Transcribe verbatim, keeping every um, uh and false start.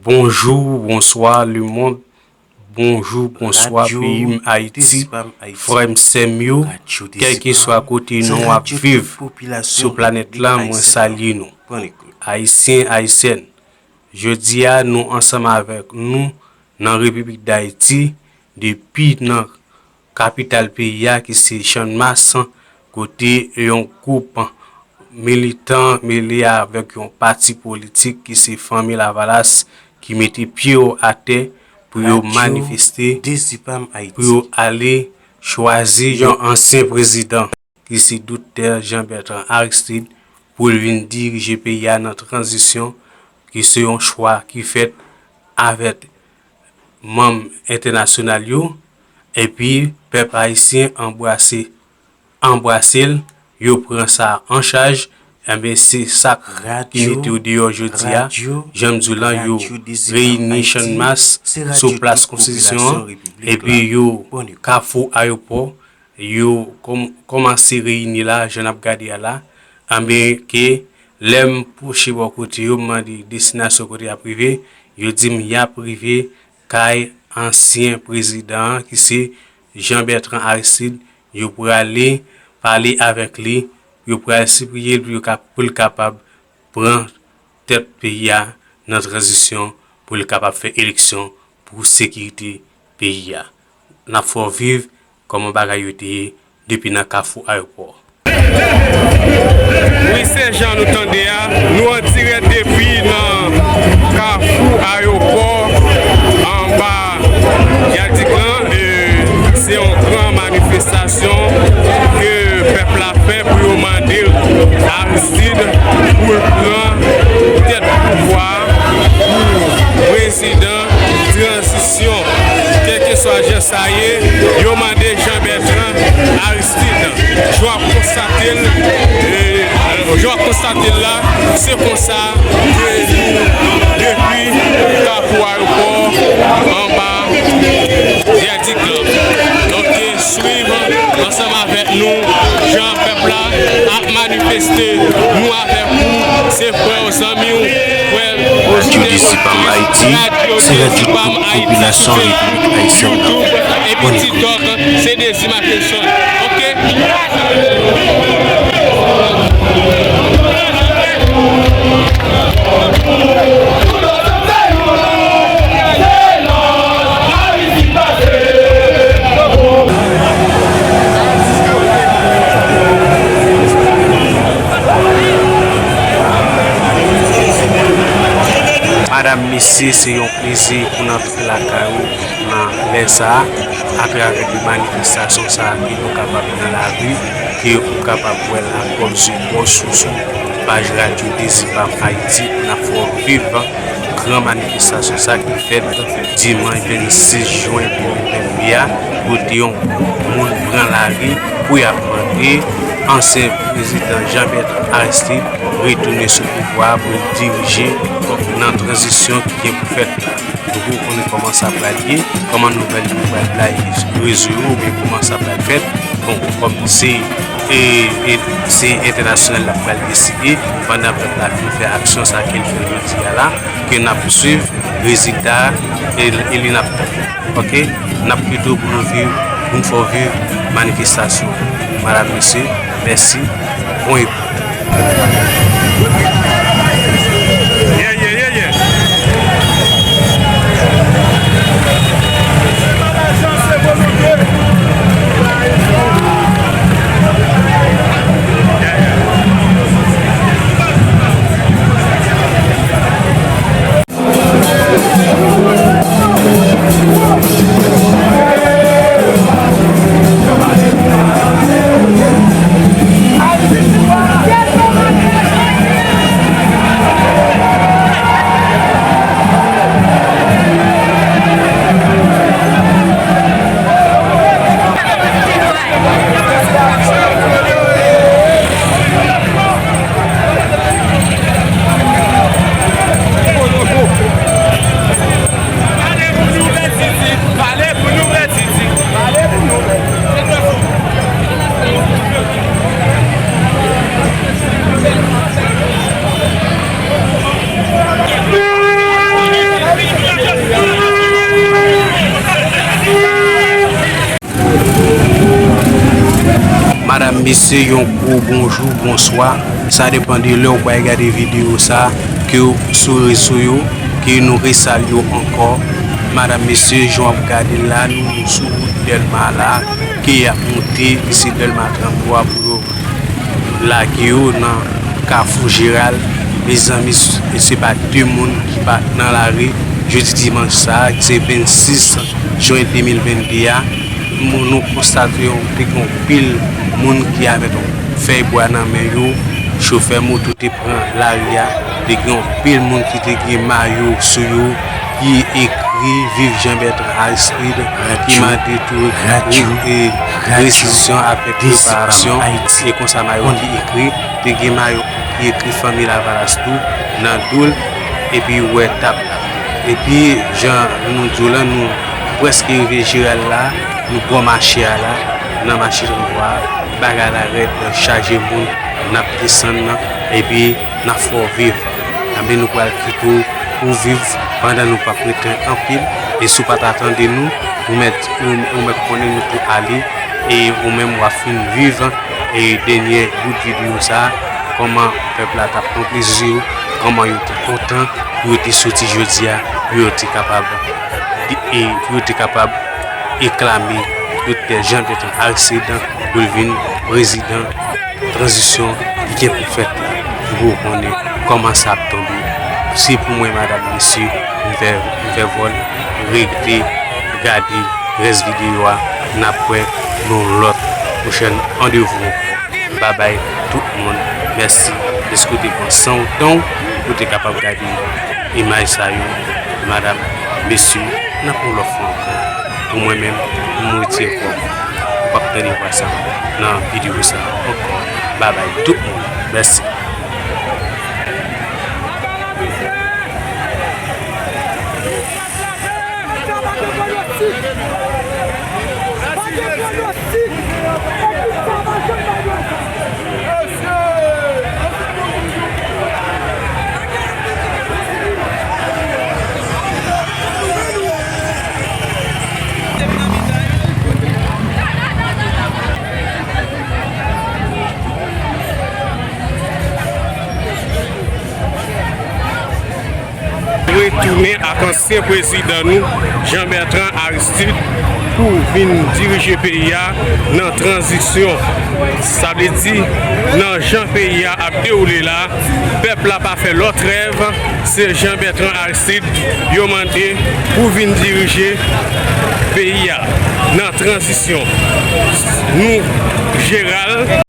Bonjou, bonswa lemonn, bonjou, bonswa peyi m Ayiti, frè m, sè m yo, kèlkeswa kote nou ap viv sou planèt la, mwen salye nou. Ayisyen, Ayisyèn, jodi a nou ansanm avèk nou nan Repiblik Dayiti, depi nan kapital peyi a ki se Channmas, kote yon gwoup militan mele avèk yon pati politik ki se Fanmi Lavalas ki mete pye yo atè pou yo manifeste, pou yo ale chwazi yon ansyen prezidan ki se Doktè Jean Bertrand Aristide pou l vin dirije peyi a nan tranzisyon, ki se yon chwa ki fèt avèk manm entènasyonal yo, epi pèp ayisyen anbrase, anbrase l, yo pran sa an chaj, enben se sa k ki mete yo deyò jodi a, jan m di w lan, yo reyini Channmas sou plas Konstitisyon an, epi yo Kafou Ayewopò, yo kòm-, kòmanse reyini la, jan n ap gade a la, enben ke lè m pwoche bò kote yo, m mande destinasyon kote y ap rive, yo di m y ap rive kay ansyen prezidan an ki se Jean Bertrand Aristide, yo prale pale avèk li, yo pral sipliye l pou yo ka, pou l kapab pran tèt peyi a nan tranzisyon, pou l kapab fè eleksyon pou sekirite peyi a. N ap fè w viv kòman bagay yo te ye depi nan Kafou Ayewopò. Wi, se jan nou tande a, nou an dirèk depi nan Kafou Ayewopò, anba Viaduc lan, e, se yon gran manifestasyon ke pèp la fè pou yo mande l, Aristide, pou l pran tèt pouvwa a, pou prezidan tranzisyon, kèlkeswa jan sa ye, yo mande Jean Bertrand Aristide. Jan w ap konstate l, e, jan w ap konstate l la, se konsa ke nou depi Kafou Ayewopò anba Viaduc lan. Donk, swiv ansanm avèk nou jan pèp la ap manifeste. Nou avèk ou, se frè w, zanmi w, frè. Radio Dezi Pam Ayiti, se radyo pou popilasyon Repiblik Ayisyèn nan. Bonne écoute. Se Dezi Mackenson. Ok? Madam, mesye, se yon plezi pou n antre lakay ou nan lè sa a, atravè de manifestasyon sa a ke nou kapab nan lari, ke ou kapab wè l ak pwòp zye pa w sou, sou paj radyo Dezi Pam Ayiti, pou n ap fè w viv gran manifestasyon sa a ki fèt dimanch vennsis jen de mil venndde a, kote yon gwoup moun pran lari pou y ap mande ansyen prezidan Jean Bertrand Aristide retounen sou pouvwa a pou l dirije nan tranzisyon ki gen pou fèt la. Donk, ou konnen kòman sa pral ye, kòman nouvèl yo pral blayi rezo yo, oubyen kòman sa pral fèt. Bon, kòm se, e, e, se entènasyonal la k pral deside, pandan pèp la fin fè aksyon sa ke l fè jodi a la, ke n ap swiv rezilta a, e, e li n ap tann. Ok? N ap kite w pou nou viv, pou n fè w viv manifestasyon. Madam, mesye, mèsi. Bon epòk. Yeah, yeah, yeah, yeah. Mesye, yon gwo bonjou, bonswa. Sa depann de lè w pral gade videyo sa, ke w sou rezo yo, ke nou resalye w ankò. Madanm, mesye, jan w ap gade l la, nou, nou sou wout Dèlma la, ke y ap monte, ki se Dèlma trannde twa pou yo lage yo nan Kafou Jeral. Mezanmi, s-, se pa de moun ki pa nan lari jodi dimanch sa a, ki se vennsis jen de mil vennde a. Moun, nou konstate yon, te gen yon pil moun ki avèk yon fèy bwa nan men yo, chofè moto te pran lari a, te gen yon pil moun ki te gen mayo sou yo, ki ekri Vive Jean Bertrand Aristide, ki mande tou, e, presizyon avèk reparasyon, e konsa mayo ki ekri, te gen mayo ki ekri Fanmi Lavalas tou nan do l, epi w wè tap la. Epi, jan nou di w la, nou prèske rive Jeral la, nou bò mache a la, nan mache trannde twa a, bagay la rèd, chaje moun, n ap desann nan, epi n ap fè w viv. Anben, nou pral kite w pou w viv pandan nou p ap rete anpil. E si w pa ta tande nou, ou mèt, ou, ou mèt konnen nou tou ale. E ou menm w ap fin viv, e dènye bout videyo sa a, kòman pèp la t ap pran plezi yo, kòman yo te kontan pou yo te soti jodi a, pou yo te kapab, e pou yo te kapab eklame Doktè Jean Bertrand Aristide pou l vin prezidan tranzisyon ki gen pou fèt la, pou yo konnen kòman sa ap tonbe. Se pou mwen, madanm, mesye, m fè, m fè vòl, rete gade rès videyo a, n ap wè nan lòt pwochèn randevou ankò. Babay tout moun, mèsi dèske w te pran san w, tan w, pou w te kapab gade imaj sa yo. Madanm, mesye, n ap yon lòt fwa ankò. Pou mwen menm, m retire kò m. Ou p ap tande vwa sa nan videyo sa ankò. Babay tout moun. Mèsi. Retounen ak ansyen prezidan nou, Jean Bertrand Aristide, pou vin dirije peyi a nan tranzisyon. Sa vle di, nan jan peyi a ap dewoule la, pèp la pa fè lòt rèv, se Jean Bertrand Aristide yo mande pou vin dirije peyi a nan tranzisyon. Nou, Jeral.